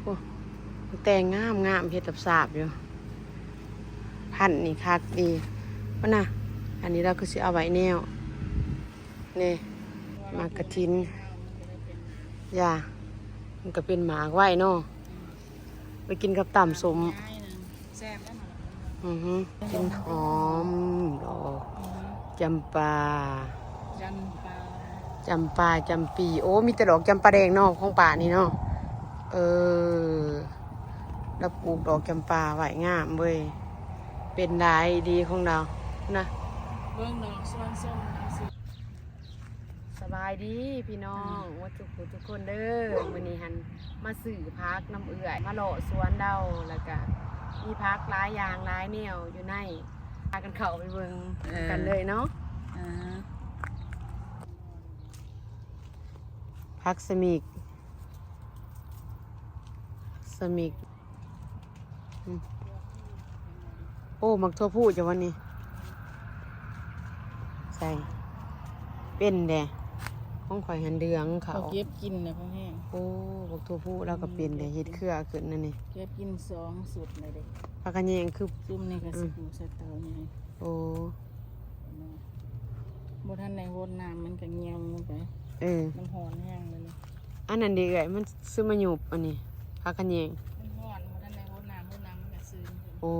ໂອ້ ແຕ່ງງາມໆ ເຮັດສາບໆ ຢູ່ ພັນນີ້ຄັກດີ. ພຸ້ນນະ ອັນນີ້ລາວຄືຊິເອົາໄວ້ແນວ ນີ້ ໝາກກະຖິນ ຢ່າ ມັນກໍເປັນໝາກໄວ້ເນາະ ໄປກິນກັບຕຳສົ້ມ. ແຊບແລ້ວ ອືຮຶ ກິ່ນຫອມດອກ ອືຮຶ ຈຳປາ ຈຳປາ ຈຳປາ ຈຳປີ. ໂອ້ ມີແຕ່ດອກຈຳປາແດງເນາະ ຂອງປ້ານີ້ເນາະ. ເອີ ລາວປູກດອກຈຳປາໄວ້ງາມເວີຍ ເປັນຫຼາຍອີ່ຫຼີຂອງລາວນະ. ເບິ່ງດອກສວນຊົມ ສະບາຍດີພີ່ນ້ອງ ໝົດທຸກຜູ້ທຸກຄົນເດີ. ມື້ນີ້ຫັ້ນມາຊື້ຜັກນຳເອື້ອຍ ມາເລາະສວນລາວ ແລ້ວກະມີຜັກຫຼາຍຢ່າງຫຼາຍແນວຢູ່ໃນ. ພາກັນເຂົ້າໄປເບິ່ງ ເອີ ກັນເລີຍເນາະ. ອ່າ ຜັກສະມິກ ສະມິກ ອືມ ໂອ້ ໝາກຖົ່ວພູ້ເຈົ້າວັນນີ້ ໃສ່ ເປັນແດະ ຂອງຂ້ອຍຫັ້ນເດືອງເຂົາ ເກັບກິນນະ ຂອງແຫ້ງ. ໂອ້ ໝາກຖົ່ວພູ້ລາວກໍເປັນແດະ ເຮັດເຄືອຂຶ້ນນັ້ນນີ້ ເກັບກິນສອງຊຸດເລີຍເດ້. ຜັກຂະແຍງຄື ຊຸມນີ້ກໍ ອືມ ຊິປູກໃສ່ເຕົາໃຫຍ່. ໂອ້ ບໍ່ທັນໄດ້ຫົດນ້ຳ ມັນກໍຫ່ຽວລົງໄປ. ເອີ ມັນຮ້ອນແຮງເລີຍນີ້. ອັນນັ້ນເດ້ເອື້ອຍ ມັນຊິມາຫຍຸບອັນນີ້ ຜັກຂະແຍງ. ມັນຮ້ອນ ບໍ່ທັນໄດ້ຫົດນ້ຳ ຫົດນ້ຳມັນກໍຊືນຂຶ້ນ. ໂອ້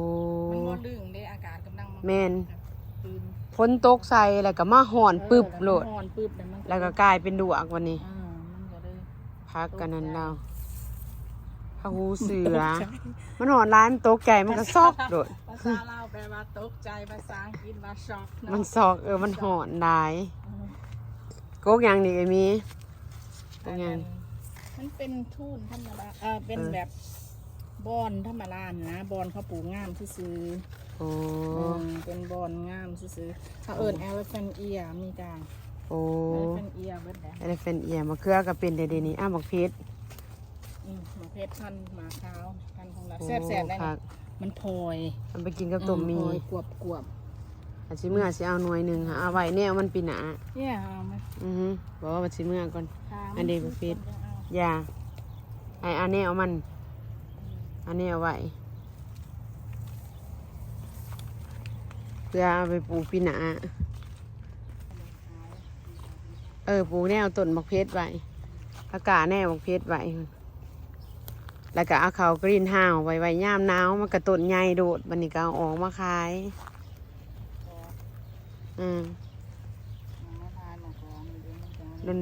ມັນບໍ່ລຶ້ງເດ້ ອາກາດກຳລັງ ແມ່ນ ຄືນ ຝົນຕົກໃສ່ ແລ້ວກໍມາຮ້ອນປຶບໂລດ ເອີ ແລ້ວມັນຮ້ອນປຶບ ແລ້ວມັນກໍ ແລ້ວກໍກາຍເປັນດວກບັດນີ້. ເອີ ມັນກໍເລີຍ ຜັກອັນນັ້ນລາວ ຜັກຫູເສືອ ມັນຮ້ອນຫຼາຍ ມັນຕົກໃຈ ມັນກໍຊອກໂລດ. ພາສາລາວແປວ່າຕົກໃຈ ພາສາອັງກິດວ່າ ຊອກ ເນາະ ມັນຊອກ. ເອີ ມັນຮ້ອນຫຼາຍ. ເອີ ກົກຫຍັງນີ້ເອີຍມີ? ກົກຫຍັງ? ອັນນັ້ນ ມັນເປັນທູນທຳມະດາ ເອີ ເປັນ ເອີ ແບບບ່ອນທຳມະດານະ ບ່ອນເຂົາປູກງາມຊື່ໆ. ໂອ້ ເອີ ເປັນບ່ອນງາມຊື່ໆ ເຂົາເອີ້ນ ເອີ ເອເລີແຟນເອຍ ມີກາງ. ໂອ້ ເອເລີແຟນເອຍເບິດແຫຼະ ເອເລີແຟນເອຍ. ມະເຂືອກໍເປັນໄດ້ເດນີ້. ອ້າ ໝາກເຜັດ ອືມ ໝາກເຜັດພັນໝາກຂາວ ພັນຂອງລາວ ໂອ້ ແຊບໆ ໄດ້ ຄັກ ມັນພອຍ ເອົາໄປກິນກັບຕົ້ມໝີ່ ອືມ ພອຍກວບໆ. ອັນຊິເມືອ ຊິເອົາໜ່ວຍໜຶ່ງ ຫາເອົາໄວ້ແນວມັນປີໜ້າ. ເອີ ເອົາມາ ອືຮຶ ບໍ່ ວ່າຊິເມືອກ່ອນ. ອັນເດ ໝາກເຜັດ ຢ່າ ໃຫ້ເອົາແນວມັນ ເອົາແນວໄວ້ ເພື່ອເອົາໄປປູກປີໜ້າ. ເອີ ປູກແນວຕົ້ນໝາກເຜັດໄວ້ ແລ້ວກະແນວໝາກເຜັດໄວ້ ແລ້ວກະເອົາເຂົ້າກຣີນເຮົາໄວ້ ໄວ້ຍາມໜາວ ມັນກະຕົ້ນໃຫຍ່ໂດດ ບັດນີ້ກະເອົາອອກມາຂາຍ. ອືມ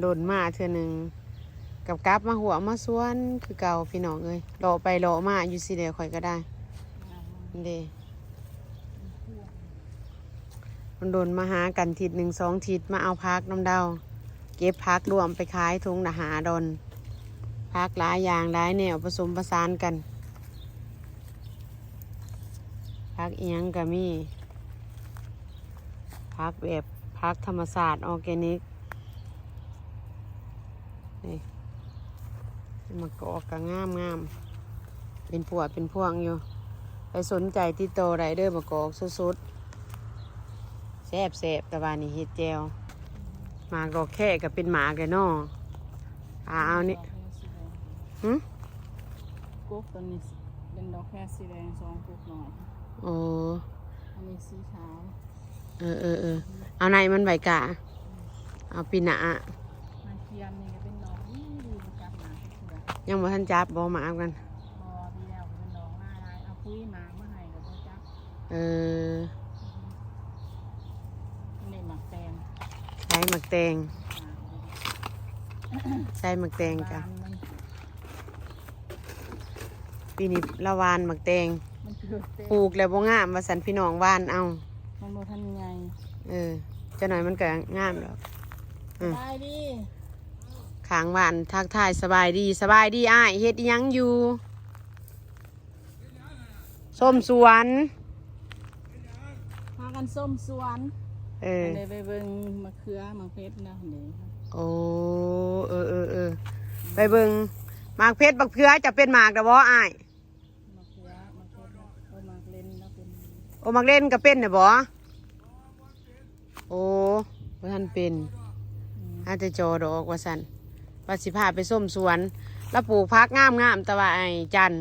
ດົນໆ ມາເທື່ອໜຶ່ງ ກັບກັບມາຫົວມາສວນຄືເກົ່າ ພີ່ນ້ອງເອີຍ. ເລາະໄປເລາະມາຢູ່ຊີ້ແຫຼະ ຂ້ອຍກໍໄດ້ ເດ້. ດົນໆ ມາຫາກັນທິດໜຶ່ງສອງທິດ ມາເອົາຜັກນຳລາວ ເກັບຜັກລວມໄປຂາຍ ຖົງລະຫ້າດອນ. ຜັກຫຼາຍຢ່າງຫຼາຍແນວ ປະສົມປະສານກັນ ຜັກອີ່ຫຍັງກໍມີ ຜັກແບບ ຜັກທຳມະຊາດ ອອແກນິກ. ນີ້ ມະກອກກໍງາມໆ ເປັນພວງເປັນພວງຢູ່. ໃຜສົນໃຈຕິດຕໍ່ໄດ້ເດີ ມະກອກສົດໆ ແຊບໆ. ແຕ່ວ່ານີ້ເຮັດແຈ່ວ. ໝາກດອກແຄກໍເປັນໝາກແລ້ວເນາະ. ອ່າ ເອົານີ້ ຫຶ ກົກຕົວນີ້ເປັນດອກແຄສີແດງ ສອງກົກນ້ອຍ. ໂອ້ ອັນນີ້ສີຂາວ. ເອີໆໆ ເອົາໃນມັນໄວ້ກະ ເອົາປີໜ້າ. ມາຄຽມນີ້ກໍເປັນດອກດີໆ ບໍ່ຈັບໝາກເທື່ອ. ຍັງບໍ່ທັນຈັບບໍ່ ມາເອົາກັນ. ບໍ່ ປີແລ້ວກໍເປັນດອກຫຼາຍໆ ເອົາປຸຍໝາກມາໃຫ້ກໍບໍ່ຈັບ. ເອີ ນີ້ໝາກແຕງ ໃສ່ໝາກແຕງ ໃສ່ໝາກແຕງກະ ປີນີ້ລາວຫວ່ານໝາກແຕງ ມັນຄືແຕງ ປູກແລ້ວບໍ່ງາມວ່າຊັ້ນ ພີ່ນ້ອງຫວ່ານເອົາ ມັນບໍ່ທັນໃຫຍ່. ເອີ ຈັກໜ້ອຍມັນກໍງາມດອກ. ອືມ ສະບາຍດີ ຂ້າງບ້ານທັກທາຍ ສະບາຍດີ ສະບາຍດີອ້າຍ ເຮັດອີ່ຫຍັງຢູ່? ຊົມສວນ ພາກັນຊົມສວນ. ເອີ ໄປເບິ່ງໝາກເຂືອໝາກເຜັດນະ. ໂອ້ ເອີໆໆ ໄປເບິ່ງໝາກເຜັດ ໝາກເຂືອຈະເປັນໝາກດະບໍ່ອ້າຍ? ໝາກເຂືອ ໝາກເຜັດ ເອີ ໝາກເລັ່ນລະເປັນ. ໂອ້ ໝາກເລັ່ນກໍເປັນນະບໍ່? ໂອ້ ບໍ່ທັນເປັນ ອືມ ຫາແຕ່ຈໍ່ດອກວ່າຊັ້ນ. ວ່າຊິພາໄປຊົມສວນ ລາວປູກຜັກງາມໆ ແຕ່ວ່າໄອ້ຈັນ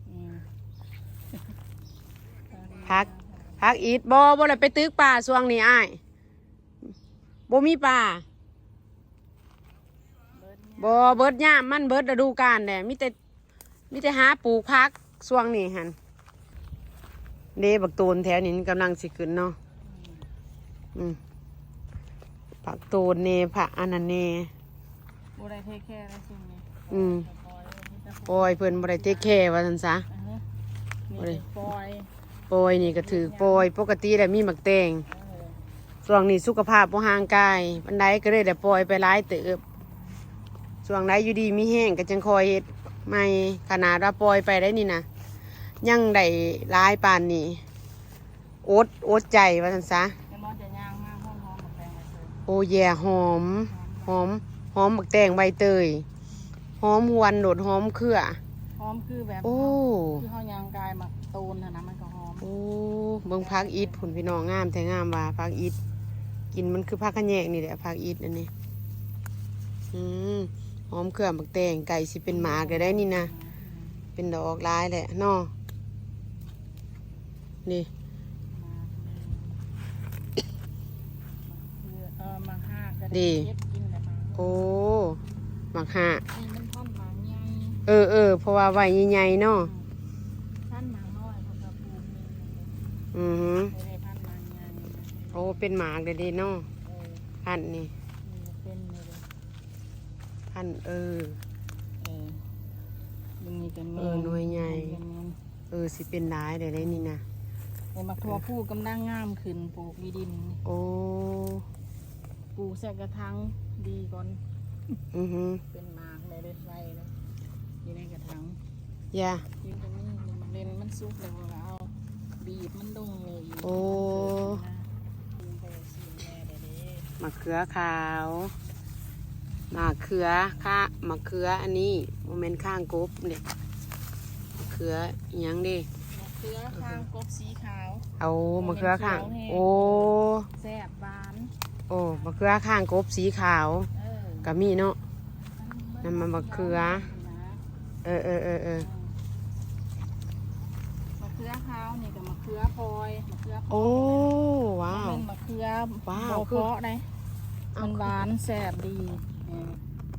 ອືມ ຜັກ ຜັກອິດ ບໍ່ ບໍ່ໄດ້ໄປຕຶກປາຊ່ວງນີ້ອ້າຍ ບໍ່ມີປາ ບໍ່ ເບິດຍາມມັນ ເບິດລະດູການແຫຼະ ມີແຕ່ ມີແຕ່ຫາປູກຜັກຊ່ວງນີ້ຫັ້ນ ເດ້ ບັກໂຕນແຖວນີ້ມັນກຳລັງຊິຂຶ້ນເນາະ ອືມ ອືມ ຜັກໂຕນແດ່ ຜັກອັນນັ້ນແດ່ ບໍ່ໄດ້ເທກແຄເລີຍຊ່ວງນີ້ ອືມ ປ່ອຍເພິ່ນ ບໍ່ໄດ້ເທກແຄວ່າຊັ້ນຊະ ອືຮຶ ບໍ່ໄດ້ ນີ້ປ່ອຍ ປ່ອຍນີ້ກໍຖືກປ່ອຍ ປົກກະຕິແລ້ວມີໝາກແຕງ ເອີ ຊ່ວງນີ້ສຸຂະພາບບໍ່ຮ່າງກາຍປານໃດ ກໍເລີຍໄດ້ປ່ອຍໄປຫຼາຍເຕີບ ຊ່ວງໃດຢູ່ດີມີແຮງກໍຈັ່ງຄ່ອຍເຮັດໃໝ່ ຂະໜາດວ່າປ່ອຍໄປໄດ້ນີ້ນະ ຍັງໄດ້ຫຼາຍປານນີ້ ອົດ ອົດໃຈວ່າຊັ້ນຊະ ແມ່ນບໍ່ ຈະຍ່າງມາ ຫອມໆ ໝາກແຕງໃບເຕີຍ ໂອ້ແຢ ຫອມ ຫອມ ຫອມໝາກແຕງໃບເຕີຍ ຫອມຫວນໂດດ ຫອມເຄືອ ຫອມຄືແບບ ໂອ້ ຄືເຮົາຍ່າງກາຍໝາກໂຕນຫັ້ນນະ ມັນກໍຫອມ ໂອ້ ເບິ່ງຜັກອິດພຸ້ນພີ່ນ້ອງ ງາມແທ້ ງາມວ່າຜັກອິດ ກິນມັນຄືຜັກຂະແຍງນີ້ແຫຼະ ຜັກອິດອັນນີ້ ອືມ ຫອມເຄືອໝາກແຕງ ໃກ້ຊິເປັນໝາກແລ້ວໄດ໋ນີ້ນະ ເປັນດອກຫຼາຍແຫຼະເນາະ ນີ້ ເອີ ໝາກຮາກກໍໄດ້ ນີ້ ເກັບກິນແລ້ວ ໂອ້ ໝາກຮາກ ນີ້ມັນພັນໝາກໃຫຍ່ ເອີໆ ເພາະວ່າໄວ້ໃຫຍ່ໆເນາະ ອືມ ພັນໝາກນ້ອຍເຂົາກໍປູກນີ້ ອືຮຶ ໄດ້ພັນໝາກໃຫຍ່ ໂອ້ ເປັນໝາກເດ້ເນາະ ເອີ ພັນນີ້ ນີ້ເປັນນີ້ເດ້ ພັນ ເອີ ເອີ ເບິ່ງນີ້ກໍແມ່ນ ເອີ ໜ່ວຍໃຫຍ່ ເອີ ຊິເປັນຫຼາຍໄດ້ໄດ໋ນີ້ນະ ເອີ ໝາກຖົ່ວພູກຳລັງງາມຂຶ້ນ ປູກຢູ່ດິນ ໂອ້ ປູກໃສ່ກະຖາງດີກ່ອນ ອືຮຶ ເປັນໝາກແລ້ວໄດ້ໄວ້ແລ້ວ ຢູ່ໃນກະຖາງ ຢ່າ ກິນກໍມີ ມັນເຫຼັ້ນມັນສຸກແລ້ວກໍເອົາ ບີບມັນລົງເລີຍ ໂອ້ ມະເຂືອຂາວ ມະເຂືອຄະ ມະເຂືອອັນນີ້ ບໍ່ແມ່ນຄາງກົບເດ້ ມະເຂືອອີ່ຫຍັງເດ້ ມະເຂືອຄາງກົບສີຂາວ ໂອ້ ມະເຂືອຄາງ ບໍ່ແມ່ນຂຽວແຮງ ໂອ້ ແຊບຫວານ ໂອ້ ມະເຂືອຄາງກົບສີຂາວ ເອີ ກໍມີເນາະ ມັນ ນ້ຳມັນມະເຂືອ ເອີໆໆໆ ມະເຂືອຂາວນີ້ກໍມະເຂືອພອຍ ມະເຂືອເພາະ ໂອ້ ວ້າວ ມັນມະເຂືອ ວ້າວ ບໍ່ເພາະໃດ໋ ມັນຫວານແຊບດີ ເອີ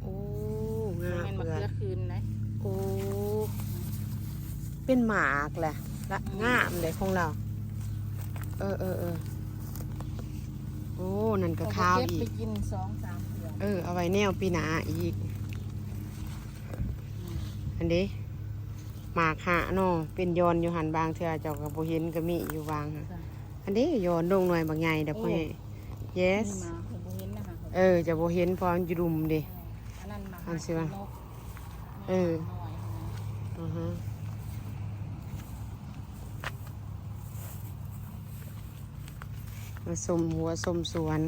ໂອ້ ງາມ ມັນແມ່ນມະເຂືອຄືນໃດ໋ ໂອ້ ເປັນໝາກແຫຼະ ລະ ອືມ ງາມເດ້ຂອງລາວ ເອີໆໆ ໂອ້ ນັ້ນກໍຂາວອີກ ເອົາໄປເກັບໄປກິນສອງສາມເທື່ອ ເອີ ເອົາໄວ້ແນວປີໜ້າອີກ ອັນເດ້ ໝາກຫາເນາະ ເປັນຢອນຢູ່ຫັ້ນ ບາງເທື່ອເຈົ້າກໍບໍ່ເຫັນ ກໍມີຢູ່ບາງຫັ້ນ ອັນເດ້ ຢອນລົງໜ່ວຍບັກໃຫຍ່ດອກ ໂອ້ ພໍ່ໃຫຍ່ ເຢສ ນີ້ໝາກເພິ່ນບໍ່ເຫັນນະ ເອີ ຈະບໍ່ເຫັນ ເພາະມັນຢູ່ລຸ່ມເດ້ ເອີ ອັນນັ້ນໝາກຫາ ອັນຊິວ່າ ເອີ ອືຮຶ ມາຊົມຮົ້ວຊົມສວນ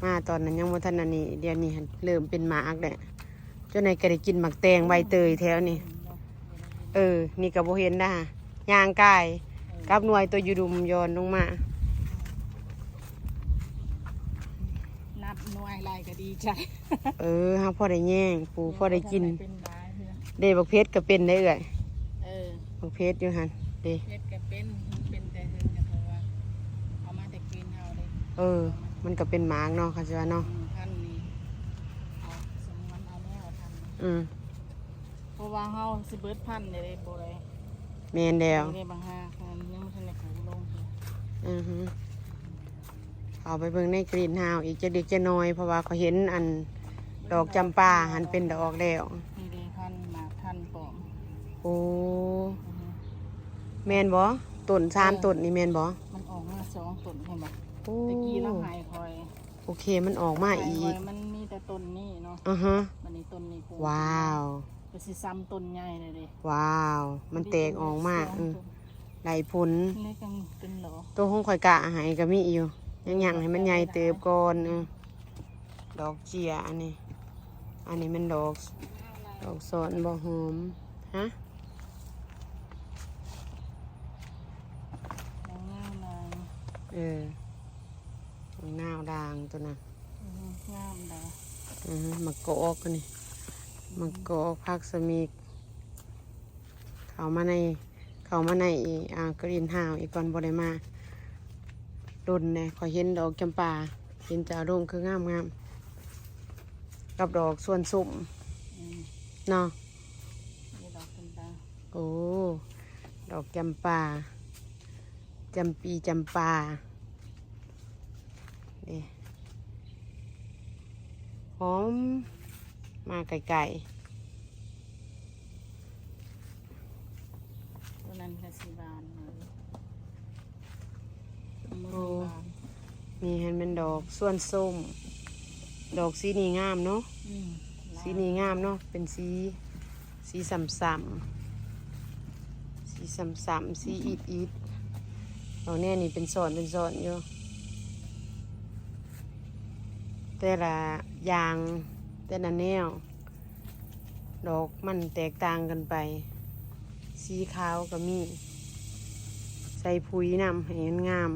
ມາຕອນນັ້ນຍັງບໍ່ທັນອັນນີ້ ດຽວນີ້ຫັ້ນເລີ່ມເປັນໝາກແລ້ວ ຈົນໃດກໍໄດ້ກິນໝາກແຕງໃບເຕີຍແຖວນີ້ ເອີ ນີ້ກໍບໍ່ເຫັນນະ ຍ່າງກາຍ ເອີ ກັບໜ່ວຍໂຕຢູ່ດຸ່ມຢອນລົງມາ ນັບໜ່ວຍຫຼາຍກໍດີໃຈ ເອີ ເຮົາພໍໄດ້ແຍງ ປູ ພໍໄດ້ກິນ ເປັນຫຼາຍເທື່ອ ເດ້ ບັກເຜັດກໍເປັນໄດ໋ເອື້ອຍ ເອີ ບັກເຜັດຢູ່ຫັ້ນເດ້ ເຜັດກໍເປັນ ມັນເປັນແຕ່ເຖິງກໍເພາະວ່າເອົາມາແຕ່ກິນເຮົາເດ້ ເອີ ມັນກໍເປັນໝາກເນາະ ຄັນຊິວ່າເນາະ ອືມ ພັນນີ້ເອົາສະຫງວນເອົາແນວທັນ ອືມ ເພາະວ່າເຮົາຊິເບິດພັນໄດ້ ບໍ່ໄດ້ ແມ່ນແລ້ວ ນີ້ເດ້ ບາງຫາກຍັງບໍ່ທັນໄດ້ປູກລົງເທື່ອ ອືຮຶ ເຂົ້າໄປເບິ່ງໃນກຣີນເຮົາອີກຈັກເລັກຈັກນ້ອຍ ເພາະວ່າຂ້ອຍເຫັນອັນດອກຈຳປາຫັ້ນເປັນດອກແລ້ວ ນີ້ເດ້ ພັນໝາກທັນປ້ອມ ໂອ້ ອືຮຶ ແມ່ນບໍ່? ຕົ້ນສາມ ເອີ ຕົ້ນນີ້ແມ່ນບໍ່? ມັນອອກມາສອງຕົ້ນ ເຫັນບໍ່? ໂອ້ ແຕ່ກີ້ລາວໃຫ້ຂ້ອຍ ໂອເຄ ມັນອອກມາອີກ ມັນມີແຕ່ຕົ້ນນີ້ເນາະ ອາຮະ ບັດນີ້ຕົ້ນນີ້ປູກ ວ້າວ ກໍຊິຊ້ຳຕົ້ນໃຫຍ່ເລີຍເດ້ ວ້າວ ມັນແຕກອອກມາ ເອີ ໄດ້ຜົນ ໂຕຂອງຂ້ອຍກະໃຫ້ກໍມີຢູ່ ຍັງຫຍັງໃຫ້ມັນໃຫຍ່ເຕີບກ່ອນ ເອີ ດອກເຈ້ຍອັນນີ້ ອັນນີ້ແມ່ນດອກ ດອກຊອນບໍ່ ຫອມ ຮະ ເອີ ນາວດ່າງໂຕນັ້ນ ອື ງາມດາ ອື ໝາກກອກອັນນີ້ ໝາກກອກ ຜັກສະມິກ ເຂົ້າມາໃນ ເຂົ້າມາໃນ ອ່າ ກຣີນເຮົາສ໌ ອີກກ່ອນ ບໍ່ໄດ້ມາດົນແດ່. ຂ້ອຍເຫັນດອກຈຳປາ ເຫັນເຈົ້າລົງຄືງາມໆ ກັບດອກຊວນສົ້ມ ອືມ ເນາະ. ນີ້ດອກຈຳປາ ໂອ້ ດອກຈຳປາ ຈຳປີຈຳປາ ນີ້ ຫອມ ມາໃກ້ໆ ໂຕນັ້ນກະຊິບານ ໂອ້ ນີ້ຫັ້ນແມ່ນດອກຊວນສົ້ມ ດອກສີນີ້ງາມເນາະ ອືມ ສີນີ້ງາມເນາະ ເປັນສີ ສີຊ້ຳໆ ສີຊ້ຳໆ ສີອິດໆ ດອກແນວນີ້ເປັນຊ້ອນເປັນຊ້ອນຢູ່ ແຕ່ລະຢ່າງ ແຕ່ລະແນວ ດອກມັນແຕກຕ່າງກັນໄປ ສີຂາວກະມີ ໃສ່ປຸ໋ຍນຳໃຫ້ມັນງາມ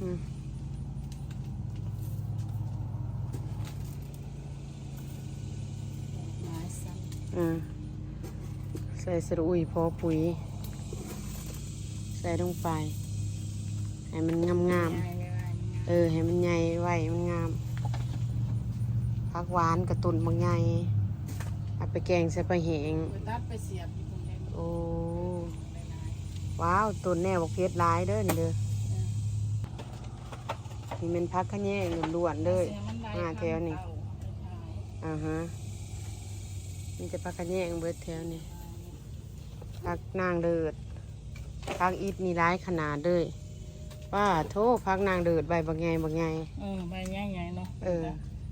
ອືມ. ອືມ ໃສ່ສະດຸຍພໍປຸ໋ຍ ໃສ່ລົງໄປ ໃຫ້ມັນງາມໆ ເອີ ໃຫ້ມັນໃຫຍ່ໄວ ມັນງາມ. ຜັກຫວານກະຕົ້ນບັກໃຫຍ່ ເອົາໄປແກງໃສ່ປາແຫ້ງ ໄປຕັດໄປສຽບຢູ່ພຸ້ນເດ້. ໂອ້ ຫຼາຍໆ ວ້າວ ຕົ້ນແນວບັກເຜັດຫຼາຍເດີນີ້ເດີ. ເອີ ນີ້ແມ່ນຜັກຂະແຍງລ້ວນໆເລີຍ ມາແຖວນີ້ ອາຮະ ມີແຕ່ຜັກຂະແຍງເບິດແຖວນີ້ ຜັກນາງເລີດ ຜັກອິດນີ້ຫຼາຍຂະໜາດເລີຍ. ປ້າໂທ້ ຜັກນາງເລີດໃບບັກໃຫຍ່ບັກໃຫຍ່ ເອີ ໃບໃຫຍ່ໆເນາະ ເອີ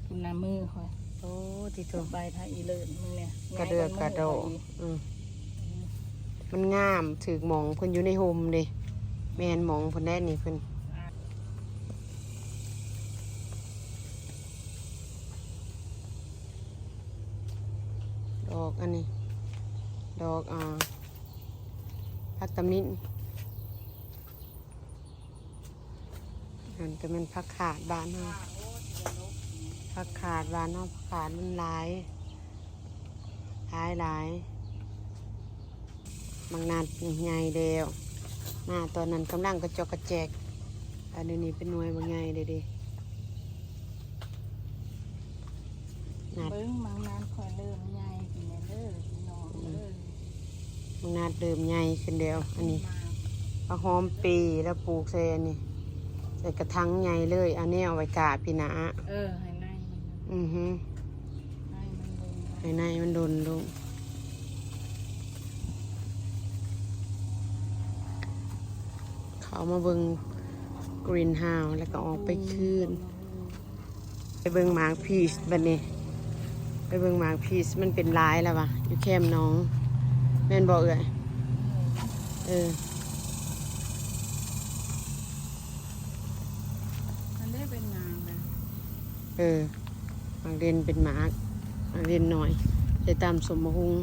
ພຸ້ນນະມືຂ້ອຍ ໂອ້ ຕິໂທ້ ໃບຜັກອີເລີດ ເບິ່ງແດ່ ກະເດືອກກະດໍ ອືມ ມັນງາມ ຖືກໝ່ອງເພິ່ນຢູ່ໃນຮົ່ມເດ້ ແມ່ນໝ່ອງເພິ່ນແດ່ນີ້ ເພິ່ນ ດອກອັນນີ້ ດອກ ອ່າ ຜັກຕຳນິນ. ຫັ້ນກະແມ່ນຜັກຂາດບ້ານເຮົາ ຜັກຂາດບ້ານເຮົາ ຜັກຂາດມັນຫຼາຍ ຫຼາຍໆ ບັກນາດໃຫຍ່ແລ້ວ ມາຕອນນັ້ນກຳລັງກະຈອກກະແຈກ ອັນນີ້ເປັນໜ່ວຍບັກໃຫຍ່ເດ້ ນາດ ເບິ່ງບັກນາດຂ້ອຍເລີ່ມໃຫຍ່ຂຶ້ນແລ້ວເດີພີ່ນ້ອງເອີຍ. ບັກນາດເລີ່ມໃຫຍ່ຂຶ້ນແລ້ວ ອັນນີ້ ມາ ຜັກຫອມເປ ລະປູກໃສ່ອັນນີ້ ໃສ່ກະຖັງໃຫຍ່ເລີຍ ເອົາແນວໄວ້ກາດປີໜ້າ ເອີ ໃຫ້ໃນມັນ ອືຮຶ ໃຫ້ໃນມັນດົນລົງ ເຂົ້າມາເບິ່ງກຣີນເຮົາສ໌ ແລ້ວກະອອກໄປຄືນ. ໄປເບິ່ງໝາກພີຊບັດນີ້ ໄປເບິ່ງໝາກພີຊ ມັນເປັນຫຼາຍແລ້ວຫວາ ຢູ່ແຄມໜອງ ແມ່ນບໍ່ເອື້ອຍ? ເອີ ມັນໄດ້ເປັນໝາກນະ ເອີ ໝາກເດັ່ນເປັນໝາກ ໝາກເດັ່ນໜ້ອຍ ໄດ້ຕຳສົ້ມໝາກຫຸ່ງ.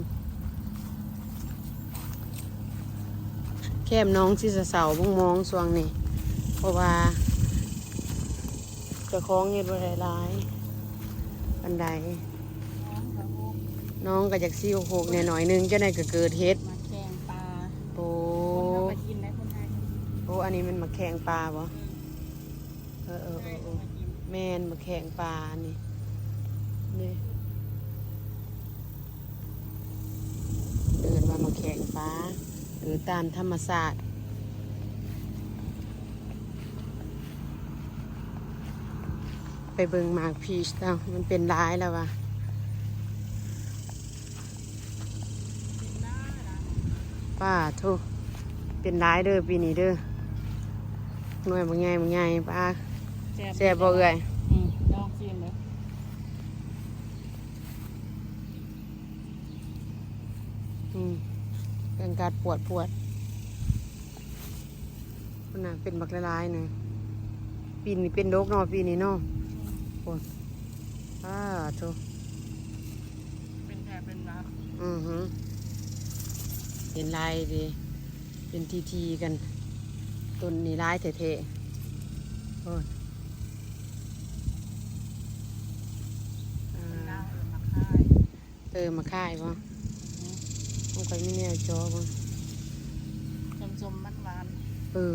ແຄມໜອງຊິເສົ້າໆ ມອງໆ ຊ່ວງນີ້ ເພາະວ່າເຈົ້າຂອງເຮັດບໍ່ໄດ້ຫຼາຍປານໃດ ໜອງກະຢາກຊິໂຮກໆ ແດ່ໜ້ອຍໜຶ່ງ ຈັ່ງໃດກະເກີດເຫັດ ມາແຂ່ງປາ ໂອ້ ຄົນເຮົາກະກິນໄດ້ຄົນໄທ ໂອ້ ອັນນີ້ແມ່ນໝາກແຂ່ງປາບໍ່? ອືມ. ເອີໆໆໆ ແມ່ນໝາກແຂ່ງປານີ້ ນີ້ ເອີ້ນວ່າໝາກແຂ່ງປາ ເກີດຕາມທຳມະຊາດ. ໄປເບິ່ງໝາກພີຊເອົາ ມັນເປັນຫຼາຍແລ້ວຫວາ. ປ້າໂທ້ ເປັນຫຼາຍເດີປີນີ້ເດີ ໜ່ວຍບັກໃຫຍ່ບັກໃຫຍ່ ປ້າ ແຊບ ແຊບບໍ່ເອື້ອຍ? ອືມ ລອງຊີມເບິ່ງ ອືມ ເປັນກາດປວດໆ. ພຸ້ນນະ ເປັນບັກຫຼາຍໆ ນະ ປີນີ້ເປັນດົກເນາະ ປີນີ້ເນາະ ໂອ້ຍ ອ້າໂທ້ ເປັນແທ້ເປັນວ່າ ອືຮຶ ເປັນຫຼາຍເດ ເປັນທີໆ ກັນ ຕົ້ນນີ້ຫຼາຍແທ້ໆ. ໂອ້ຍ ອ່າ ລາວເອີ້ນໝາກຄາຍ ເອີ ໝາກຄາຍບໍ່? ອືມ ມັນຄ່ອຍມີແນວເຈາະບໍ່? ສົ້ມໆ ຫວານໆ ເອີ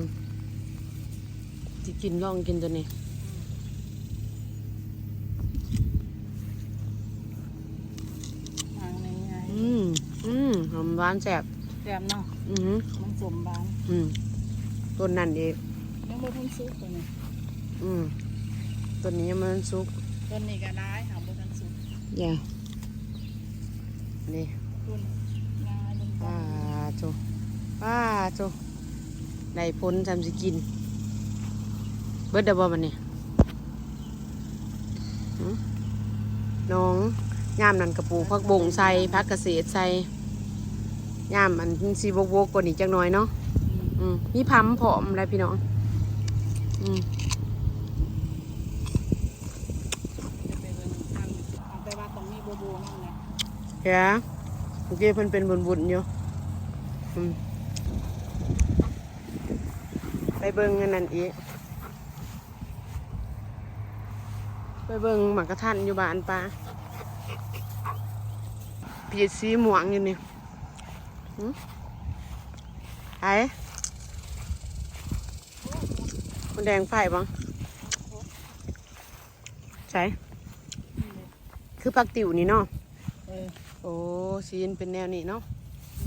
ຊິກິນ ລອງກິນຕົວນີ້ ອືມ ຫາງໃຫຍ່ໆ ອືມ ອືມ ຫອມຫວານແຊບ ແຊບເນາະ ອືຮຶ ມັນສົ້ມຫວານ ອືມ ຕົ້ນນັ້ນອີກ ຍັງບໍ່ທັນສຸກຕົວນີ້ ອືມ ຕົ້ນນີ້ຍັງບໍ່ທັນສຸກ ຕົ້ນນີ້ກໍຫຼາຍ ຫາບໍ່ທັນສຸກ ຢ່າ ນີ້ ປຸ້ນ ງ່າຍລົງໄປ ປາໂທ້ ປາໂທ້ ໄດ້ຜົນຊ່ຳຊິກິນ ເບິດແລ້ວບໍ່ບັດນີ້? ຫື ໜອງ ຍາມນັ້ນກໍປູກຜັກບົ້ງໃສ່ ຜັກກະເສດໃສ່ ຍາມອັນມັນຊິບົກໆກວ່ານີ້ຈັກໜ່ອຍເນາະ ອືມ ອືມ ມີພຳພ້ອມແຫຼະພີ່ນ້ອງ ອືມ ແຕ່ວ່າຕ້ອງມີບູບູນຳແຫຼະ ເອີ ເມື່ອກີ້ເພິ່ນເປັນບຸນໆຢູ່ ອືມ ໄປເບິ່ງອັນນັ້ນອີກ ໄປເບິ່ງໝາກກະທັນຢູ່ບ້ານປ້າ ພີດສີມ່ວງຢູ່ນີ້ ຫື ໃຜ ມັນແດງໄຟບໍ່? ໃສ? ຄືຜັກຕິ້ວນີ້ເນາະ ເອີ ໂອ້ ສີມັນເປັນແນວນີ້ເນາະ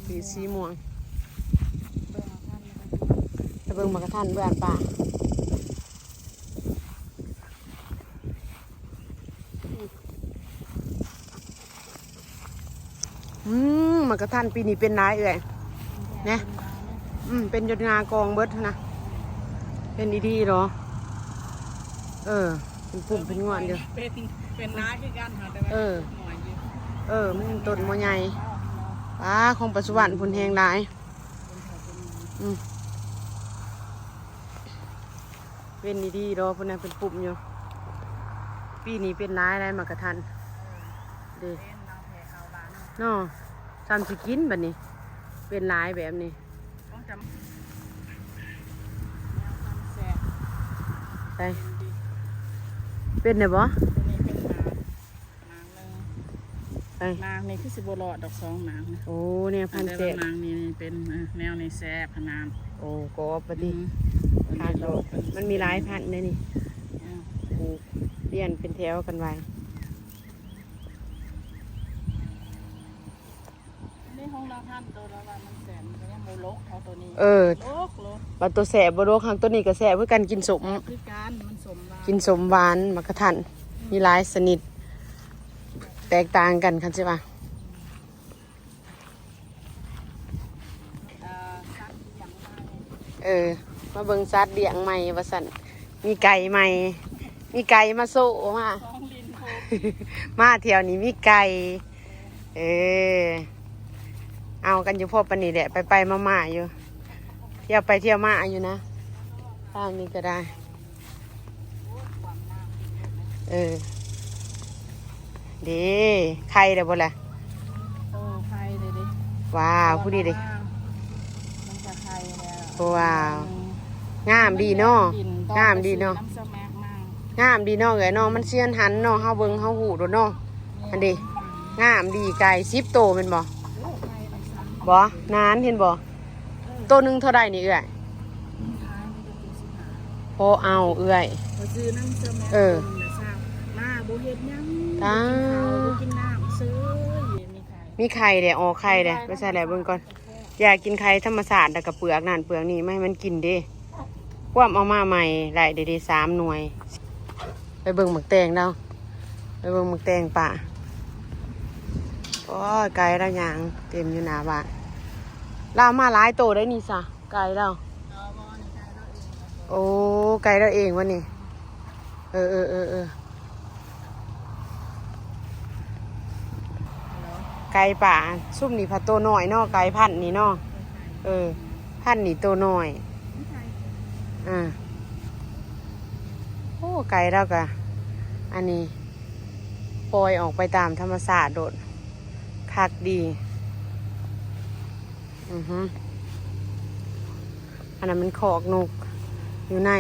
ສີ ສີມ່ວງ ໄປເບິ່ງໝາກກະທັນເບື້ອງປ່າ ອືມ ໝາກກະທັນປີນີ້ເປັນຫຼາຍເອື້ອຍ ແນະ ອືມ ເປັນຢອດງາກອງເບິດຫັ້ນນະ ເປັນອີ່ດີເນາະ ເອີ ເປັນປຸ່ມເປັນງອນຢູ່ ເປັນ ເປັນຫຼາຍຄືກັນ ແຕ່ວ່າ ເອີ ນ້ອຍຢູ່ ເອີ ມັນຕົ້ນບໍ່ໃຫຍ່ ປ້າ ຂອງປ້າສຸວັນພຸ້ນແຮງຫຼາຍ ອືມ ເປັນດີໆດອກ ເພິ່ນນະເປັນປຸ່ມຢູ່ ປີນີ້ເປັນຫຼາຍໃດ໋ ໝາກກະທັນ ເດ້ ເນາະ ຊ່ຳຊິກິນບັດນີ້ ເປັນຫຼາຍແບບນີ້ ຕ້ອງຈຳ ແນວທຳແຊບ ໄປ ເປັນແດ່ບໍ່? ໂຕນີ້ເປັນໝາກ ໝາກໜຶ່ງ ໄປ ໝາກນີ້ຄືຊິບໍ່ລອດດອກ ສອງໝາກນະ ໂອ້ ແນວພັນແຊບ ແຕ່ວ່າໝາກນີ້ເປັນ ເອີ ແນວນີ້ແຊບຂະໜາດ ໂອ້ ກອບປະຕິ ອືມ ມັນມີຫຼາຍພັນເດ້ນີ້ ອືມ ປູກລຽນເປັນແຖວກັນໄວ້ ອັນນີ້ຂອງລາວພັນ ໂຕລາວວ່າມັນແຊບ ມັນກໍຍັງບໍ່ລົກເທົ່າໂຕນີ້ ເອີ ລົກ ລົກ ບັດໂຕແຊບບໍ່ລົກ ຫາກໂຕນີ້ກໍແຊບຄືກັນ ກິນສົ້ມ ແຊບຄືກັນ ມັນສົ້ມຫວານ ກິນສົ້ມຫວານ ໝາກກະທັນ ອືມ ມີຫຼາຍຊະນິດ ແຕກຕ່າງກັນ ຄັນຊິວ່າ ເອີ ສັດລ້ຽງໃໝ່ ເອີ ມາເບິ່ງສັດລ້ຽງໃໝ່ວ່າຊັ້ນ ມີໄກ່ໃໝ່ ມີໄກ່ມາໂຊມາ ຂອງຫຼິ້ນໂພ ມາທ່ຽວນີ້ມີໄກ່ ເອີ ເອົາກັນຢູ່ພໍປານນີ້ແຫຼະ ໄປໆມາໆຢູ່ ທ່ຽວໄປທ່ຽວມາຢູ່ນະ ທາງນີ້ກໍໄດ້ ເອີ ເດ້ ໄຂ່ແລ້ວບໍ່ລະ? ໂອ້ ໄຂ່ເດ້ ເດ້ ວ້າວ ຜູ້ນີ້ເດ້ ມັນກະໄຂ່ແລ້ວ ວ້າວ ອືມ ງາມດີເນາະ ງາມດີເນາະ ງາມດີເນາະເອື້ອຍເນາະ ມັນຊຽນຫັນເນາະ ເຮົາເບິ່ງເຮົາຮູ້ໂດດເນາະ ອັນນີ້ ງາມດີ ໄກ່ສິບໂຕແມ່ນບໍ່? ໂອ້ ໄກ່ໄດ້ສາມ ບໍ່ ນານ ເຫັນບໍ່? ເອີ ໂຕໜຶ່ງເທົ່າໃດນີ້ເອື້ອຍ? ມັນຂາຍມີແຕ່ເຈັດສິບຫ້າ ພໍເອົາເອື້ອຍ ຂ້ອຍຊື້ນຳເຊື່ອແມ່ ເອີ ໂຕໜຶ່ງລະຊາວ ມາບໍ່ເຮັດຫຍັງ ຕາ ບໍ່ກິນເຂົ້າ ບໍ່ກິນນ້ຳ ເຊີຍ ມີໄຂ່ ມີໄຂ່ແຫຼະ ອອກໄຂ່ແຫຼະ ໄປໃສ່ແຫຼະ ເບິ່ງກ່ອນ ຢາກກິນໄຂ່ທຳມະຊາດ ແລ້ວກໍເປືອກນັ້ນເປືອກນີ້ມາໃຫ້ມັນກິນເດ້ ຄວາມເອົາມາໃໝ່ ໄດ້ເດ້ ສາມໜ່ວຍ ໄປເບິ່ງໝາກແຕງລາວ ໄປເບິ່ງໝາກແຕງປ້າ ໂອ້ຍ ໄກ່ລາວຍ່າງເຕັມຢູ່ໜ້າບ້ານ ລາວມາຫຼາຍໂຕໄດ໋ນີ້ຊະ ໄກ່ລາວ ໂອ້ ໄກ່ລາວເອງວະນີ້ ເອີ ເອີ ເອີ ເອີ ໄກ່ປ່າ ຊຸມນີ້ພັດໂຕນ້ອຍເນາະ ໄກ່ພັນນີ້ເນາະ ເອີ ພັນນີ້ໂຕນ້ອຍ ອ່າ ໂອ້ ໄກ່ລາວກະ ອັນນີ້ ປ່ອຍອອກໄປຕາມທຳມະຊາດໂລດ ຄັກດີ ອືຮຶ ອັນນັ້ນມັນຄອກນົກ ຢູ່ໃນ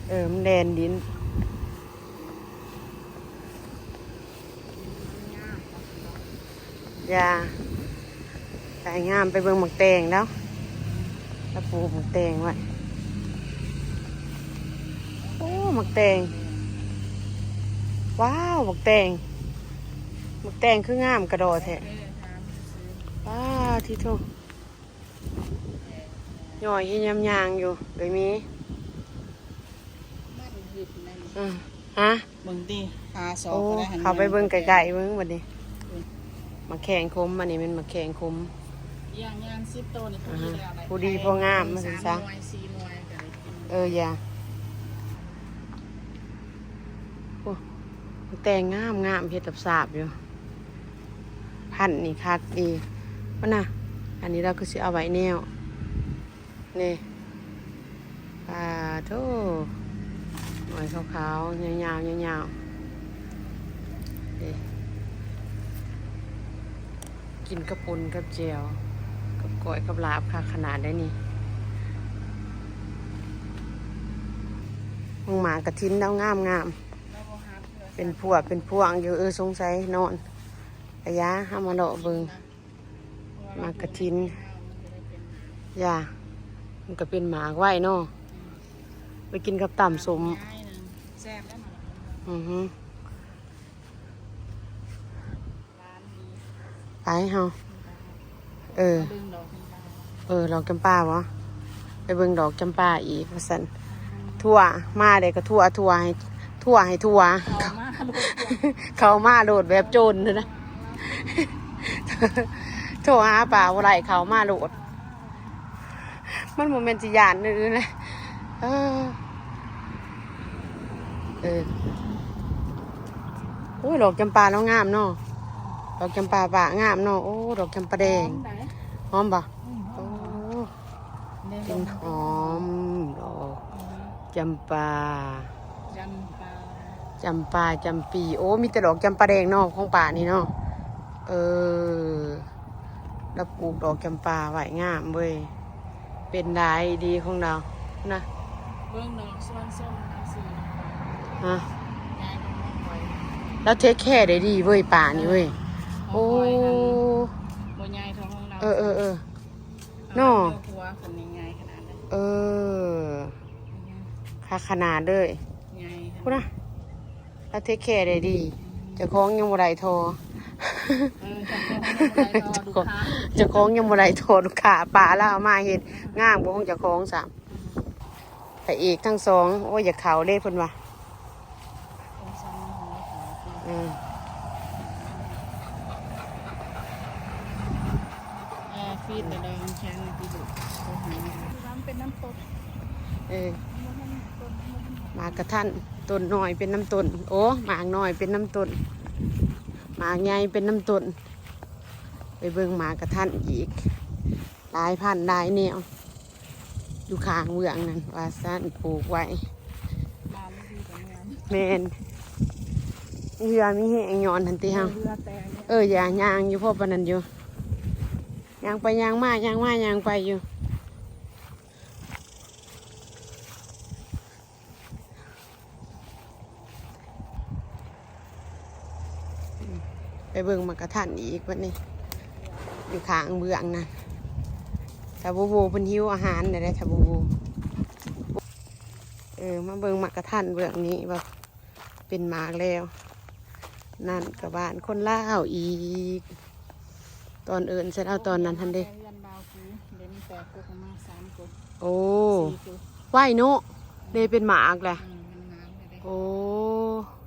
ເອີ ມັນແລ່ນດິນ. ຢ່າ ສາຍງາມ ໄປເບິ່ງໝາກແຕງແລ້ວ ລາວປູກໝາກແຕງໄວ້. ໂອ້ ໝາກແຕງ ວ້າວ ໝາກແຕງ ໝາກແຕງຄືງາມກະດໍແທ້. ວ້າວ ທິໂທ ຍ່ອຍເຮັດຍາມຍ່າງຢູ່ ເອີຍມີ ມັນຫຶດໃນນີ້ ອື ຮະ ເບິ່ງຕິ ຫາສອກ ໂອ້ ກໍໄດ້ຫັ້ນ ເຂົ້າໄປເບິ່ງໃກ້ໆເບິ່ງບັດນີ້. ອື ໝາກແຂ້ງຂົມ ອັນນີ້ແມ່ນໝາກແຂ້ງຂົມ ຢ່າງ ຢ່າງສິບໂຕນີ້ ອ່າຮະ ພໍດີແລ້ວ ພໍດີພໍງາມ ວ່າຊັ້ນຊະ ສາມໜ່ວຍ ສີ່ໜ່ວຍກໍໄດ້ກິນ. ເອີ ຢ່າ ໂອ້ ແຕງງາມໆ ເຮັດສາບໆຢູ່ ພັນນີ້ຄັກດີພຸ້ນນະ. ອັນນີ້ລາວຄືຊິເອົາໄວ້ແນວ ນີ້ ປາໂທ້ ໜ່ວຍຂາວໆ ຍາວໆ ຍາວໆ ນີ້ ກິນກັບປົ່ນກັບແຈ່ວ ກັບກ້ອຍກັບລາບ ຄັກຂະໜາດໃດນີ້. ເບິ່ງໝາກກະຖິນລາວງາມໆ ເປັນພວກເປັນພວງຢູ່. ເອີ ສົງໄສນອນ ກະຢ່າ ເຮົາມາເລາະເບິ່ງ ໝາກກະຖິນ ຢ່າ ມັນກະເປັນໝາກໄວເນາະ ໄປກິນກັບຕຳສົ້ມ ແຊບແລ້ວ ອື ໄປເຮົາ ເອີ ເອີ ດອກຈຳປາບໍ ໄປເບິ່ງດອກຈຳປາອີກວ່າຊັ້ນ. ທົ່ວ ມາໄດ້ກໍທົ່ວ ທົ່ວໃຫ້ ທົ່ວໃຫ້ທົ່ວ ເຂົ້າມາໂລດແບບໂຈນນະ ໂທຫາປ້າບໍ່ໄດ້ ເຂົ້າມາໂລດ. ມັນບໍ່ແມ່ນຊິຢ້ານອື່ນເລີຍ ເອີ ເອີ ໂອ້ຍ ດອກຈຳປາລາວງາມເນາະ ດອກຈຳປາປ້າງາມເນາະ. ໂອ້ ດອກຈຳປາແດງ ຫອມບໍ່? ໂອ້ ກິ່ນຫອມ ດອກຈຳປາ ຈຳປາ ຈຳປາ ຈຳປີ. ໂອ້ ມີແຕ່ດອກຈຳປາແດງເນາະ ຂອງປ້ານີ້ເນາະ. ເອີ ລາວປູກດອກຈຳປາໄວ້ງາມເວີຍ ເປັນຫຼາຍດີຂອງລາວນະ. ເບິ່ງດອກຊວນສົ້ມລາວຊື້ ຮະ ລາວເທກແຄໄດ້ດີເວີຍ ປ້ານີ້ເວີຍ. ໂອ້ ບໍ່ໃຫຍ່ເທົ່າຂອງລາວ ເອີ ເອີ ເອີ ເນາະ ເອີ ຄັກຂະໜາດເລີຍ ພຸ້ນນະ. ລາວເທກແຄໄດ້ດີ ເຈົ້າຂອງຍັງບໍ່ໄດ້ທໍ່ ເອີ ເຈົ້າຂອງຍັງບໍ່ໄດ້ທໍ່ລູກຄ້າ ເຈົ້າຂອງຍັງບໍ່ໄດ້ທໍ່ລູກຄ້າ. ປ້າລາວເອົາມາເຮັດງາມກວ່າຂອງເຈົ້າຂອງຊ້ຳ. ພະເອກທັງສອງ ໂອ້ຍ ຢາກເຂົ້າເດ້ເພິ່ນວ່າ ເອີ ເອີ ຟີດແລ້ວດອກແຂງຕິ ມັນເປັນນ້ຳຕົ້ນ ເອີ ໝາກກະທັນ ຕົ້ນນ້ອຍເປັນນ້ຳຕົ້ນ ໂອ້ ໝາກນ້ອຍເປັນນ້ຳຕົ້ນ ໝາກໃຫຍ່ເປັນນ້ຳຕົ້ນ. ໄປເບິ່ງໝາກກະທັນອີກ ຫຼາຍພັນຫຼາຍແນວ ຢູ່ຂ້າງເບື້ອງນັ້ນວ່າຊັ້ນ ປູກໄວ້. ແມ່ນ ມີເຫື່ອມີແຮງຍ້ອນຫັ້ນຕິເຮົາ ເອີ ຢ່າຍ່າງຢູ່ພໍປານນັ້ນຢູ່ ຍ່າງໄປຍ່າງມາ ຍ່າງມາຍ່າງໄປຢູ່. ໄປເບິ່ງໝາກກະທັນອີກບັດນີ້ ຢູ່ຂ້າງເບື້ອງນະ ຖ້າບໍ່ໂວເພິ່ນຫິວອາຫານແລ້ວເດ້ ຖ້າບໍ່ໂວ. ເອີ ມາເບິ່ງໝາກກະທັນເບື້ອງນີ້ວ່າເປັນໝາກແລ້ວ ນັ້ນກະບ້ານຄົນລາວອີກ ຕອນເອີ້ນໃສ່ລາວຕອນນັ້ນຫັ້ນເດ້. ເຮືອນບ່າວສີເດ ມີແຕ່ກົກອອກມາສາມກົກ ໂອ້ ສີ່ກົກ ໄວເນາະ ເດເປັນໝາກແຫຼະ ອືມ ມັນງາມເດ. ໂອ້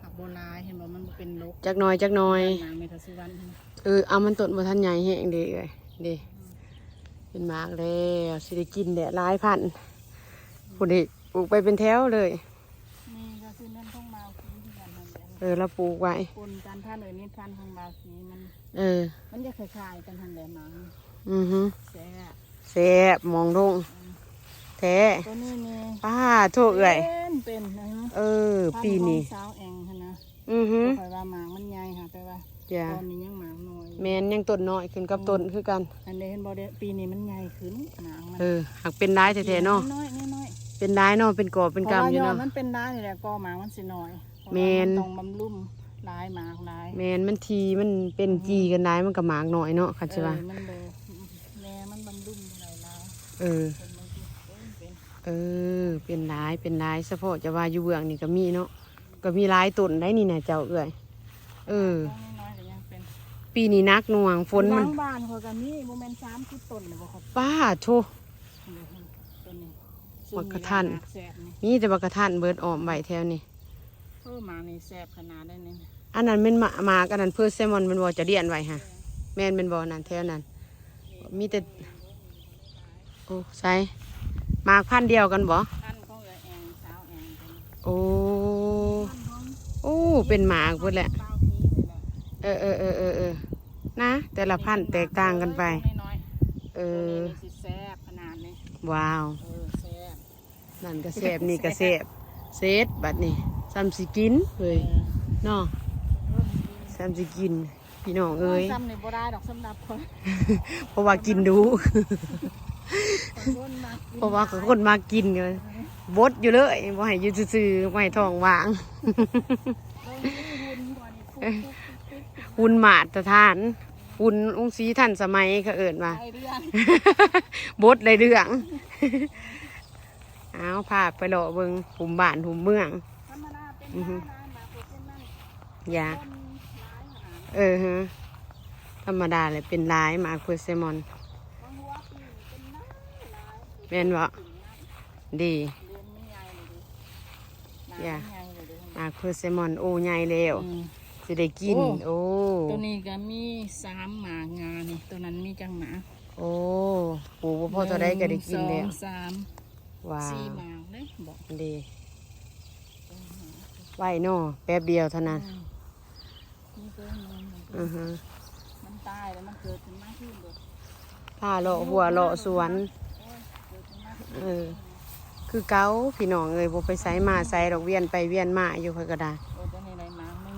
ຫາກບໍ່ຫຼາຍ ເຫັນບໍ່ ມັນບໍ່ເປັນດົກ ຈັກໜ່ອຍ ຈັກໜ່ອຍ ເອີ ເອົາ ມັນຕົ້ນບໍ່ທັນໃຫຍ່ແຮງເດເອີຍ ເດ ເປັນໝາກແລ້ວ ຊິໄດ້ກິນແຫຼະ ຫຼາຍພັນ ພຸ້ນເດ ປູກໄປເປັນແຖວເລີຍ. ນີ້ກໍຄືແມ່ນຂອງບ່າວສີຄືກັນຫັ້ນແຫຼະ ເອີ ລາວປູກໄວ້ ປົນກັນ ພັນເອີ ນີ້ພັນຂອງບ່າວສີ ມັນ ເອີ ມັນຈະຄ້າຍໆກັນຫັ້ນແຫຼະ ໝາກ ອືຮຶ ແຊບ ແຊບ ມອງດົງ ອືມ ແທ້ ໂຕນີ້ນີ້ ປາໂທ້ ເອື້ອຍ ເປັນ ເປັນ ເອີ ປີນີ້ ພັນຂອງສາວແອງຫັ້ນນະ ອືຮຶ ຂ້ອຍວ່າໝາກມັນໃຫຍ່ຫາ ແຕ່ວ່າ ຈ້າ ຕອນນີ້ຍັງໝາກນ້ອຍ ແມ່ນ ຍັງຕົ້ນນ້ອຍ ຂຶ້ນກັບ ອືມ ຕົ້ນຄືກັນ ອັນນີ້ເຫັນບໍ່ເດ ປີນີ້ມັນໃຫຍ່ຂຶ້ນ ໝາກມັນ ເອີ ຫາກເປັນຫຼາຍແທ້ໆເນາະ ນ້ອຍໆ ນ້ອຍໆ ປັນຫຼາຍເນາະ ເປັນກອບເປັນກຳຢູ່ເນາະ ເພາະວ່າຍ້ອນມັນເປັນຫຼາຍນີ້ແຫຼະ ກໍໝາກມັນຊິໜ້ອຍ ແມ່ນ ເພາະວ່າມັນຕ້ອງບຳລຸງຫຼາຍ ໝາກຫຼາຍ ແມ່ນ ມັນທີ່ມັນເປັນ ອືມ ຈີ່ກັນຫຼາຍ ມັນກໍໝາກໜ້ອຍເນາະ ຄັນຊິວ່າ ເອີ ມັນບໍ່ ແມ່ມັນບຳລຸງບໍ່ໄດ້ຫຼາຍ ເອີ ເປັນບາງທີ ເອີ ເປັນ ເອີ ເປັນຫຼາຍ ເປັນຫຼາຍ ສະເພາະຈະວ່າຢູ່ເບື້ອງນີ້ກໍມີເນາະ ກໍມີຫຼາຍຕົ້ນໄດ໋ນີ້ນະເຈົ້າເອື້ອຍ ເອີ ນ້ອຍໆກໍຍັງເປັນ ປີນີ້ໜັກໜ່ວງ ຝົນມັນ ຢູ່ຫຼັງບ້ານຂ້ອຍກໍມີ ບໍ່ແມ່ນສາມສິບຕົ້ນບໍ່ຄັບ ປ້າໂທ້ ຕົ້ນນີ້ ບັກກະທັນ ມີແຕ່ບັກກະທັນເບິດອ້ອມໄວ້ແຖວນີ້ ໂອ້ ໝາກນີ້ແຊບຂະໜາດໃດນີ້ ອັນນັ້ນແມ່ນໝາກ ໝາກອັນນັ້ນເພີເຊມອນແມ່ນບໍ່ ເຈົ້າລ້ຽນໄວ້ຫະ ເອີ ແມ່ນ ແມ່ນບໍ່ ນັ້ນແຖວນັ້ນ ມີແຕ່ ໂອ້ ໃສ ໝາກພັນດຽວກັນບໍ່ ພັນຂອງເອື້ອຍແອງ ສາວແອງ ໂອ້ ໂອ້ ເປັນໝາກເບິດແຫຼະ ເອີໆໆໆ ນະ ແຕ່ລະພັນແຕກຕ່າງກັນໄປ ເອີ ໂຕນີ້ຊິແຊບຂະໜາດນີ້ ວ້າວ ເອີ ແຊບ ນັ້ນກໍແຊບ ນີ້ກໍແຊບ ເສັດບັດນີ້ ສ່ຳຊິກິນເຮີ້ຍ ເອີ ເນາະ ສ່ຳຊິກິນ ພີ່ນ້ອງເອີຍ ໂອ້ຍ ສ່ຳນີ້ບໍ່ໄດ້ດອກສຳລັບຂ້ອຍ ເພາະວ່າກິນດຸ ຂ້ອຍຄົນມັກກິນ ເພາະວ່າຂ້ອຍຄົນມັກກິນ ເອີ ບົດຢູ່ເລີຍ ບໍ່ໃຫ້ຢູ່ຊື່ໆ ບໍ່ໃຫ້ທ້ອງວ່າງ ເບິ່ງນີ້ ຫຸ່ນຂ້ອຍນີ້ ຫຸ່ນມາດຕະຖານ ຫຸ່ນອົງສີທັນສະໄໝ ເຂົາເອີ້ນວ່າ ໄດ້ເລື່ອງ ບົດໄດ້ເລື່ອງ ອ້າວ ພາໄປເລາະເບິ່ງຫຸ້ມບ້ານຫຸ້ມເມືອງ ທຳມະດາເປັນ ອືຮຶ ຫຼາຍໆ ໝາກເພິເຊັມນັ້ນ ຢ່າ ຄົນຫຼາຍຂະໜາດ ເອີຮະ ທຳມະດາແຫຼະ ເປັນຫຼາຍໝາກເພີເຊມອນ ບາງຫົວປີນີ້ເປັນຫຼາຍໆ ແມ່ນບໍ່ ດີ ເດືອນມັນໃຫຍ່ເລີຍເດ້ ໜາ ຢ່າ ມັນໃຫຍ່ເລີຍເດ້ ໝາກເພີເຊມອນ ໂອ້ ໃຫຍ່ແລ້ວ ອືມ ຊິໄດ້ກິນ ໂອ້ ໂອ້ ໂຕນີ້ກໍມີສາມໝາກງານີ້ ໂຕນັ້ນມີຈັກໝາກ ໂອ້ ປູກບໍ່ພໍເທົ່າໃດກໍໄດ້ກິນແລ້ວ ໜຶ່ງ ສອງ ສາມ ວ້າວ ສີ່ໝາກເດ້ ເດ ໄວເນາະ ແປັບດຽວເທົ່ານັ້ນ ອືມ ມີໂຕໜຶ່ງ ອືຮຶ ມັນຕາຍແລ້ວ ມັນເກີດຂຶ້ນມາຄືນໂດດ ພາເລາະຮົ້ວເລາະສວນ ໂອ້ຍ ເກີດຂຶ້ນມາຄືນ ເອີ ຄືເກົ່າ ພີ່ນ້ອງເອີຍ ບໍ່ໄປໃສມາໃສດອກ ວຽນໄປວຽນມາຢູ່ ຂ້ອຍກໍໄດ້ ໂອ້ ຕົວນີ້ໄດ້ໝາກໜຶ່ງ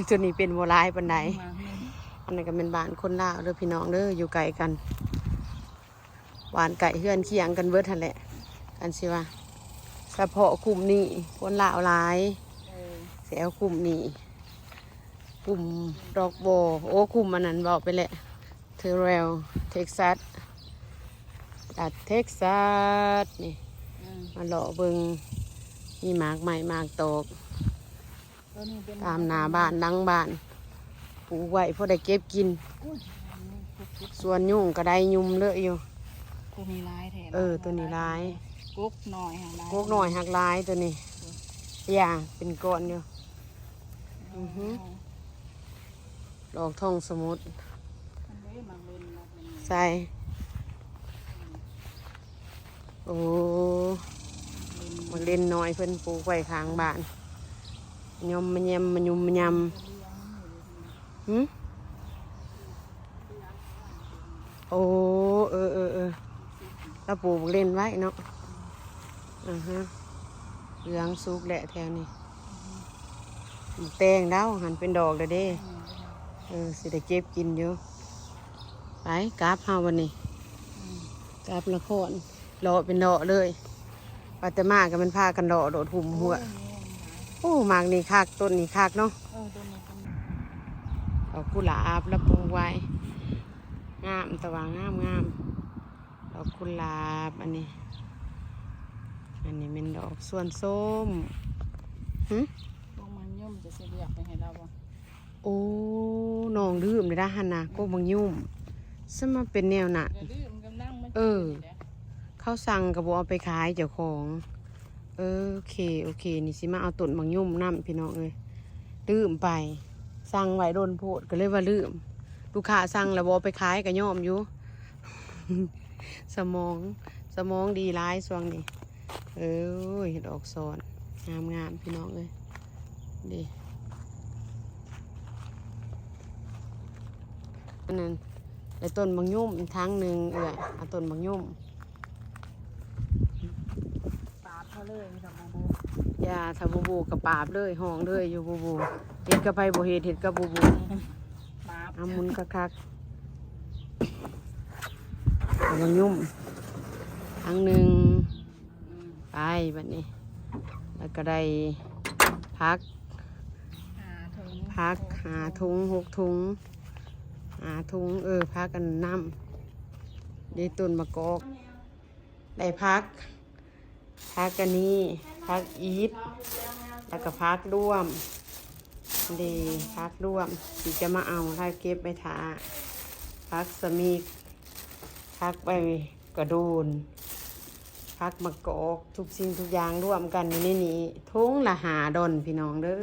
ຕົວນີ້ເປັນບໍ່ຫຼາຍປານໃດ ໝາກໜຶ່ງ ອັນນັ້ນກໍແມ່ນບ້ານຄົນລາວເດີ ພີ່ນ້ອງເດີ ຢູ່ໃກ້ກັນ ບ້ານໃກ້ເຮືອນຄຽງກັນເບິດຫັ້ນແຫຼະ ຄັນຊິວ່າ ສະເພາະກຸ່ມນີ້ຄົນລາວຫຼາຍ ເອີ ແຖວກຸ່ມນີ້ ກຸ່ມດອກໂບ ໂອ້ ກຸ່ມອັນນັ້ນເວົ້າໄປແລ້ວ ເທເຣວ ເທັກຊັສ ລັດເທັກຊັສນີ້ ອືມ ມາເລາະເບິ່ງ ມີໝາກໄມ້ໝາກຕອກ ຕົວນີ້ເປັນ ຕາມໜ້າບ້ານຫຼັງບ້ານ ປູກໄວ້ພໍໄດ້ເກັບກິນ ໂອ້ຍ ສວນຍຸງກໍໄດ້ຍຸ່ມເລີຍຢູ່ ຕົວນີ້ຫຼາຍແທ້ ເອີ ຕົວນີ້ຫຼາຍ ກົກນ້ອຍຫັ້ນຫຼາຍ ກົກນ້ອຍຫັ້ນຫຼາຍຕົວນີ້ ຢ່າ ເປັນກ້ອນຢູ່ ອືຮຶ ດອກທອງສະໝຸດ ມັນເດ້ ມັກເຫຼັ້ນ ມັກເຫຼັ້ນ ໃສ່ ໂອ້ ໝາກເຫຼັ້ນນ້ອຍເພິ່ນປູກໄວ້ຂ້າງບ້ານ ຍອມມະແຍມມະຍຸມມະຍຳ ຫຶ ໂອ້ ເອີໆໆ ລາວປູກໝາກເຫຼັ້ນໄວ້ເນາະ ອືຮຶ ເຫຼືອງສຸກແຫຼະແຖວນີ້ ໝາກແຕງດາວຫັ້ນເປັນດອກແລ້ວເດ້ ເອີ ຊິໄດ້ເກັບກິນຢູ່ ໄປ ກັບເຮົາບັດນີ້ ອືມ ກັບນະຄອນ ເລາະເປັນເລາະເລີຍ ວ່າແຕ່ມາກໍແມ່ນພາກັນເລາະໂລດຫຸ້ມຫົວ ໂອ້ຍ ໂອ້ ໝາກນີ້ຄັກ ຕົ້ນນີ້ຄັກເນາະ ເອີ ຕົ້ນນີ້ເປັນ ດອກກຸຫຼາບລະປູກໄວ້ ງາມ ແຕ່ວ່າງາມໆ ດອກກຸຫຼາບ ອັນນີ້ ອັນນີ້ແມ່ນດອກສວນສົ້ມ ຫຶ ພວກມັນຍົມຈະຊິເລືອກໄປໃຫ້ລາວບໍ່? ໂອ້ ນ້ອງລືມເດ້ຫັ້ນນະ ກົກໝາກຍຸ່ມ ສະມາເປັນແນວນັ້ນ ເອີ ເຂົາສັ່ງກໍບໍ່ເອົາໄປຂາຍເຈົ້າຂອງ ເອີ ໂອເຄ ໂອເຄ ນີ້ຊິມາເອົາຕົ້ນໝາກຍຸ່ມນຳ ພີ່ນ້ອງເອີຍ ລືມໄປ ສັ່ງໄວ້ດົນໂພດ ກໍເລີຍວ່າລືມ ລູກຄ້າສັ່ງແລ້ວບໍ່ເອົາໄປຂາຍກໍຍອມຢູ່ ສະໝອງ ສະໝອງດີຫຼາຍຊ່ວງນີ້ ເອີຍ ດອກສອນ ງາມໆ ພີ່ນ້ອງເອີຍ ເດ້ ອັນນັ້ນ ໄດ້ຕົ້ນບັກຫຍຸ້ມຖັງໜຶ່ງເອື້ອຍ ເອົາຕົ້ນບັກຫຍຸ້ມ ປາບເຂົາເລີຍ ມີແຕ່ບູບູ ຢ່າ ຖ້າບູບູກໍປາບເລີຍ ຮ້ອງເລີຍຢູ່ບູບູ ເຮັດກັບໃຜບໍ່ເຮັດ ເຮັດກັບບູບູ ປາບ ເອົາໝູນຄັກໆ ເອົາບັກຫຍຸ້ມຖັງໜຶ່ງ ອືມ ປ ໄດ້ບັດນີ້ ແລ້ວກໍໄດ້ຜັກ ຫາຖົງ ຜັກ ຫົກ ຫາຖົງ ຫົກຖົງ ຫາຖົງ ເອີ ຜັກອັນນຳ ເດ້ ຕົ້ນໝາກກອກ ໄດ້ຜັກ ຜັກອັນນີ້ ຜັກອີດ ແລ້ວກໍຜັກລວມ ເດ້ ຜັກລວມ ທີ່ຈະມາເອົາ ຖ້າເກັບໄວ້ຖ້າ ຜັກສະມິກ ຜັກໃບກະໂດນ ຜັກໝາກກອກ ທຸກສິ່ງທຸກຢ່າງລວມກັນຢູ່ໃນນີ້ ຖົງລະຫ້າດອນ ພີ່ນ້ອງເດີ.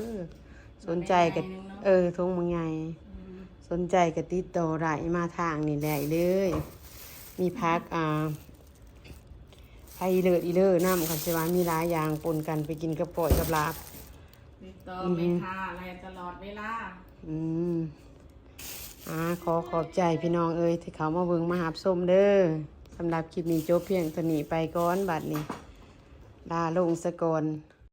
ສົນໃຈກໍ ເອີ ຖົງບັກໃຫຍ່ ສົນໃຈກໍຕິດຕໍ່ໄດ້ ມາທາງນີ້ໄດ້ເລີຍ ມີຜັກ ອ່າ ໄປເລີດອີເລີນຳ ຄັນຊິວ່າມີຫຼາຍຢ່າງປົນກັນໄປກິນກັບກ້ອຍກັບລາບ ຕິດຕໍ່ແມ່ຄ້າໄດ້ຕະຫຼອດເວລາ. ອືມ ອາ ຂໍຂອບໃຈພີ່ນ້ອງເອີຍ ທີ່ເຂົ້າມາເບິ່ງມາຮັບຊົມເດີ. ສຳລັບຄລິບນີ້ຈົບພຽງເທົ່ານີ້ໄປກ່ອນ ບັດນີ້ລາລົງສະກ່ອນ.